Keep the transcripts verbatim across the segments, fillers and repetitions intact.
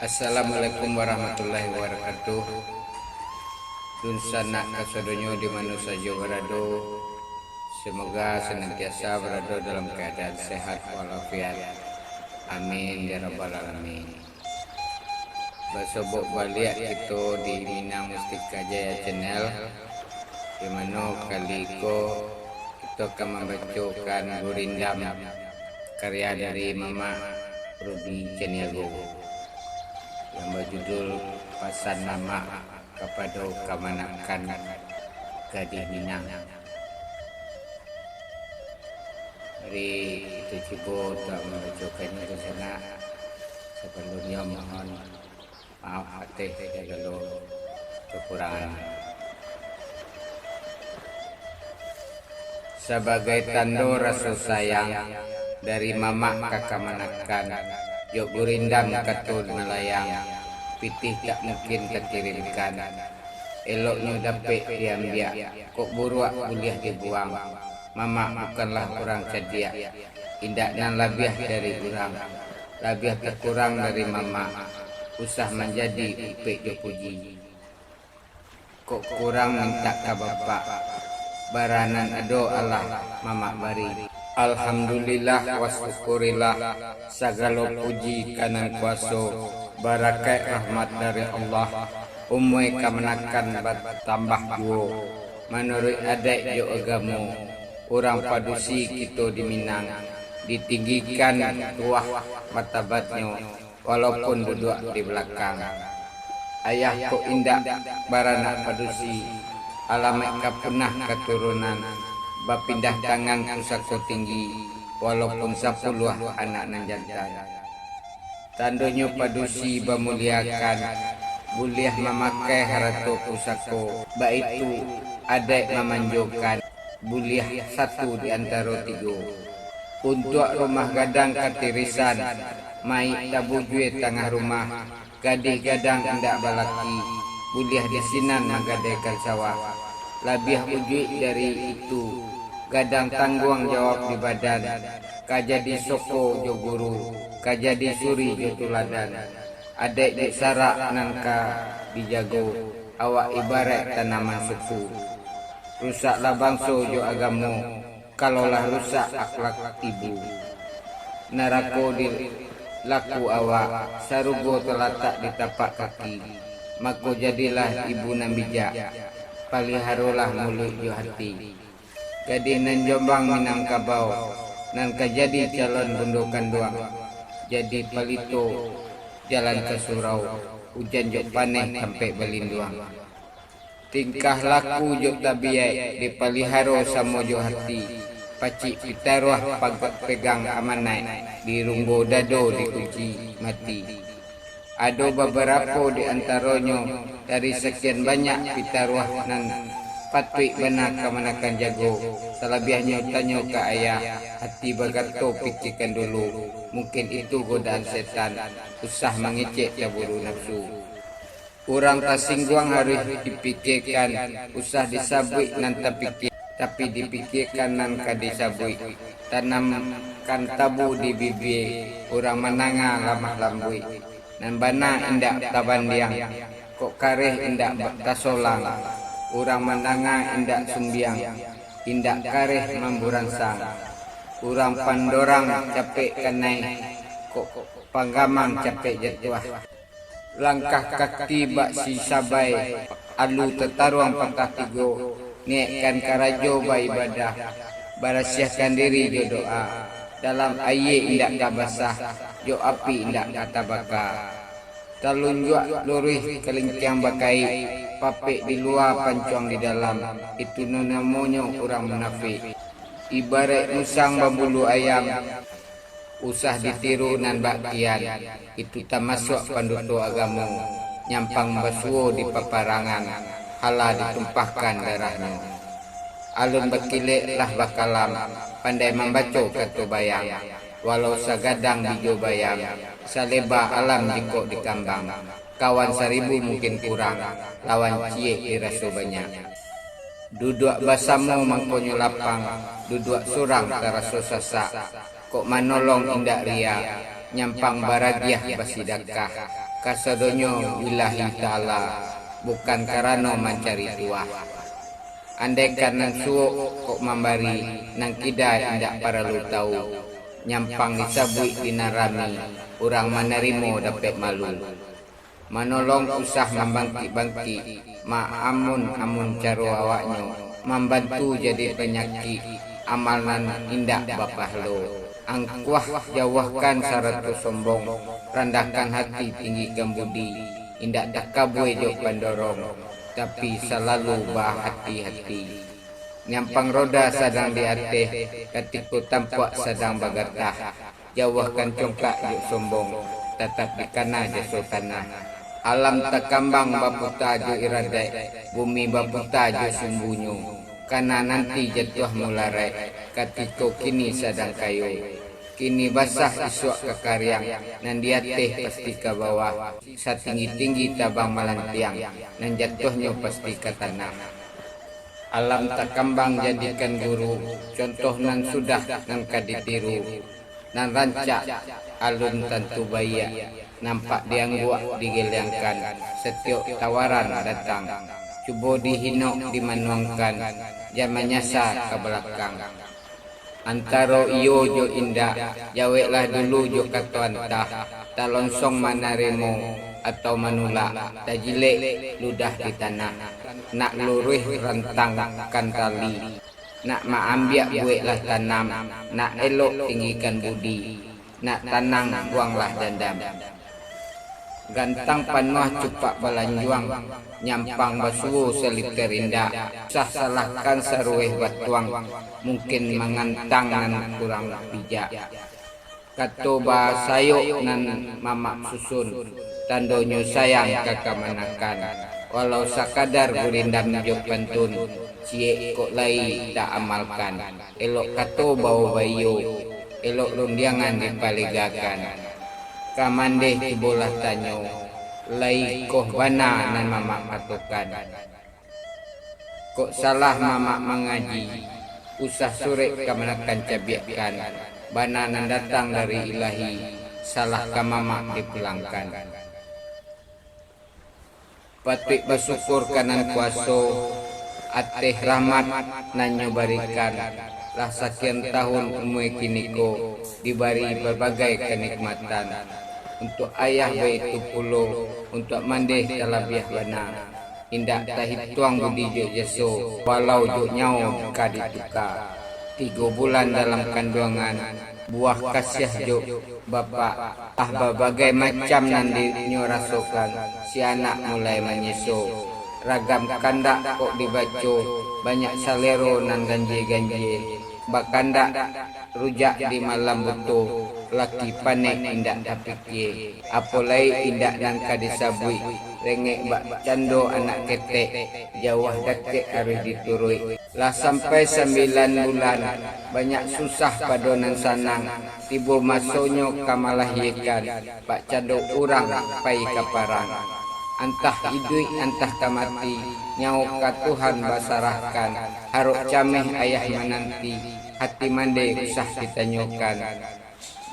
Assalamualaikum warahmatullahi wabarakatuh. Dunsanak kasadonyo di mano sajo barado, semoga senantiasa barado dalam keadaan sehat walafiat. Amin ya rabbal alamin. Basobok baliak kito di Minang Mustika Jaya Channel, di mano kali ko kito ka mambacokan Gurindam, karya dari Mamak Rudi Caniago, yang bajudul Pasan Mamak Kapado Kamanakan Gadih Minang. Mari kito cubo untuak mambacokannyo di sinan. Sabalumnyo mohon maaf ateh sagalo kakurangan. Sabagai tando raso sayang, dari mamak ka kamanakan, jo gurindam kato malayang, pitih tak mungkin takirimkan. Eloknyo dapek diambiak, kok buruak buliah dibuang. Mamak bukanlah urang cadiak, indak nan labiah dari urang, labiah takurang dari mamak, usah manjadi upek jo puji. Kok kurang mintak ka bapak, bara nan ado alah mamak bari. Alhamdulillah wa syukurillah, sagalo puji ka Nan Kuaso, barakaik rahmat dari Allah, umua kamanakan batambah juo. Manuruik adaik jo agamo, urang padusi kito di Minang, ditinggikan tuah martabatnyo, walaupun duduak di balakang. Ayah kok indak baranak padusi, alamaik ka punah katurunan, bapindah tangan pusako tinggi, walaupun sapuluah anak nan jantan. Tandonyo padusi bamuliakan, buliah mamakai harato pusako, baitu adaik mamanjokan, buliah satu di antaro tigo. Untuak rumah gadang katirisan, mayik tabujua tangah rumah, gadih gadang indak balaki, buliah di sinan manggadaikan sawah. Labiah ujuik dari itu, gadang tangguang jawab di badan, ka jadi soko jo guru, ka jadi suri jo tuladan. Adaik jo sarak nan ka dijago, awak ibaraik tanaman suku. Rusaklah banso jo agamo, kalau lah rusak akhlak ibu. Narako di laku awak, sarugo talatak di tapak kaki. Mako jadilah ibu nan bijak, paliharolah muluik jo hati. Gadih nan Jombang Minangkabau, nan ka jadi calon bundo kanduang, jadi palito jalan ka surau, ujan jo paneh tampek balinduang. Tingkah laku jo tabiaik dipaliharo samo jo hati, pacik pitaruah pag-, pegang amanaik, dirunggo dado dikunci mati. Ado babarapo di antaronyo dari sakian banyak pitaruah nan patuik bana kamanakan jago, salabiahnyo tanyo ka ayah, ati bagato pikiakan dulu, mungkin itu godaan setan, usah mangecek taburu nafsu. Urang tasingguang haruih dipikiakan, usah disabuik nan tapikia, tapi dipikiakan nan ka disabuik. Tanamkan tabu di bibia, urang mandanga lamah lambuik. Nan bana indak tabandiang, kok kareh indak ba-, tasolang. Urang mandanga indak sumbiang, indak kareh mamburansang. Urang pandorang capek kanai, kok panggamang capek jatuah. Langkah kaki bak sisabai, alu tataruang patah tigo, niaikkan karajo baibadah, barasiahkan diri jo doa, dalam aia indak ka basah, jo api indak ka tabaka. Talunjuak luruih kalinciang bakaik, papek di lua pancuang di dalam, itu nan namonyo urang munafik. Ibaraik musang babulu ayam, usah ditiru nan bak kian, itu tamasuak panduto agamo, nyampang basuo di paparangan, halah ditumpahkan darahnyo. Alun bakilek lah bakalam, pandai mambaco kato bayang, walau sagadang bijo bayam, saleba alam jikok dikambang, kawan saribu mungkin kurang, lawan ciek diraso banyak. Duduak basamo mangkonyo lapang, duduak surang taraso sasak. Kok manolong indak ria, nyampang baragiah basidakah. Kasadonyo lillahi ta'ala, bukan karano mancari tuah. Andaikan nan suok kok mambari, nan kida indak paralu tawu. Nyampang disabuik di nan rami, urang manarimo dapek malu. Manolong usah mambangkik-bangkik, maamun-amun caro awaknyo, mambantu jadi panyakik, amal nan indak bapahalo. Angkuah jauahkan sarato sombong, randahkan hati tinggikan budi, indak takabua jo pandorong, tapi salalu bahati-hati. Nyampang roda sadang di ateh, katiko tampuak sadang bagatah. Jauahkan congkak jo sombong, tatap dikana jaso tanah. Alam takambang baputa jo iradaik, bumi baputa jo sumbunyo. Kana nanti jatuah mularaik, katiko kini sadang kayo. Kini basah isuak ka kariang, nan di ateh pasti ka bawah. Satinggi-tinggi tabang malantiang, nan jatuahnyo pasti ka tanah. Alam takambang jadikan guru, contoh nan sudah nan ka ditiru. Nan rancak, alun tantu baiak, nampak diangguak digeliangkan, satiok tawaran datang. Cubo dihinok dimanuangkan, jan manyasa ka balakang. Antaro iyo jo indak, jaweklah dulu jo kato antah, talonsong manarimo atau manulak, tajilek ludah di tanah. Nak luruih rantangkan tali, nak maambiak buweklah tanam, nak elok tinggikan budi, nak tanang buanglah dandam. Gantang panuah cupak balanjuang, nyampang basuo saliter indak, usah salahkan saruweh batuang, mungkin mangantang nan kurang pijak. Kato basayok nan mamak susun, tandonyo sayang ka kamanakan. Walau sakadar gurindam jo pantun, ciek kok lai tak amalkan. Elok kato bawo baiyo, elok rundiangan dipalegakan. Ka mandeh cubolah tanyo, lai koh bana nan mamak katokan. Kok salah mamak mangaji, usah surek kamanakan cabiakkan, bana nan datang dari Ilahi, salah ka mamak dipulangkan. Patuik basyukur ka Nan Kuaso, ateh rahmat nan Nyo barikan. Lah sakian tahun umua kiniko, dibari babagai kanikmatan. Untuak ayah baitu pulo, untuak mandeh talabiah bana. Indak tahituang budi jo jaso, walau jo nyawo ka dituka. Tigo bulan dalam kanduangan, buah kasiah jo bapak, ah, babagai macam nan dinyo rasokan, si anak mulai manyeso. Ragam kandak kok dibaco, banyak salero nan ganjie-ganjie. Bakandak rujak di malam buto, laki panek indak tapikie. Apo lai indak nan ka disabuik, rengek bak cando anak ketek, jauah dakek harus dituruik. Lah sampai sambilan bulan, banyak susah pado nan sanang, tibo masonyo ka malahiakan, bak cando urang pai ka parang. Antah iduik, antah ka mati, nyawo ka Tuhan basarahkan, harok cameh ayah mananti, hati mandeh usah ditanyokan.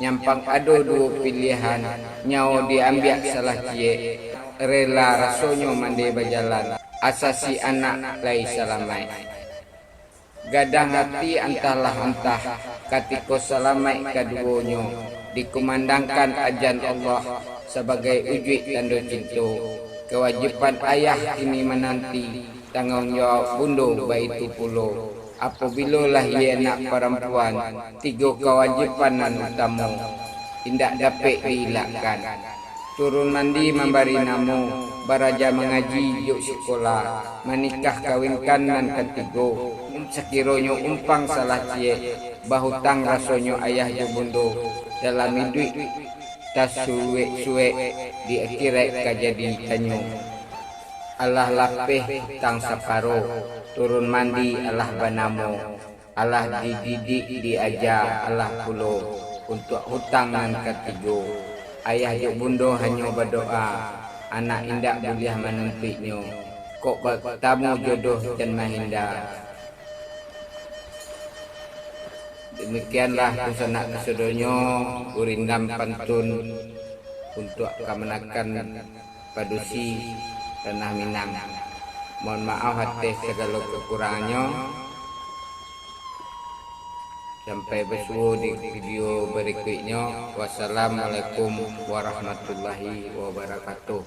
Nyampang ado duo piliahan, nyawo diambiak salah ciek, rela rasonyo mandeh bajalan, asa si anak lai salamaik. Gadang ati antahlah antah, katiko salamaik kaduonyo, dikumandangkan ajan Allah sabagai ujuik tando cinto. Kawajiban ayah kini mananti, tangguang jawab bundo baitu pulo. Apabilo lahia anak parampuan, tigo kawajiban nan utamo indak dapek diilakkan. Turun mandi mambari namo, baraja mangaji juk sikola, manikah kawinkan nan katigo. Sakironyo umpang salah ciek, bahutang rasonyo ayah jo bundo, dalam iduik tasuwek-suwek, di akiraik ka jadi tanyo. Alah lapeh hutang saparo, turun mandi alah banamo, alah dididik diaja alah pulo, untuak hutang nan katigo. Ayah jo bundo hanyo badoa, anak indak buliah manumpiknyo, kok batamu jodoh jan mahinda. Demikianlah dunsanak kasadonyo, gurindam pantun untuak kamanakan padusi Tanah Minang. Mohon maaf ateh sagalo kakurangannyo. Sampai basuo di video barikuiknyo. Wassalamualaikum warahmatullahi wabarakatuh.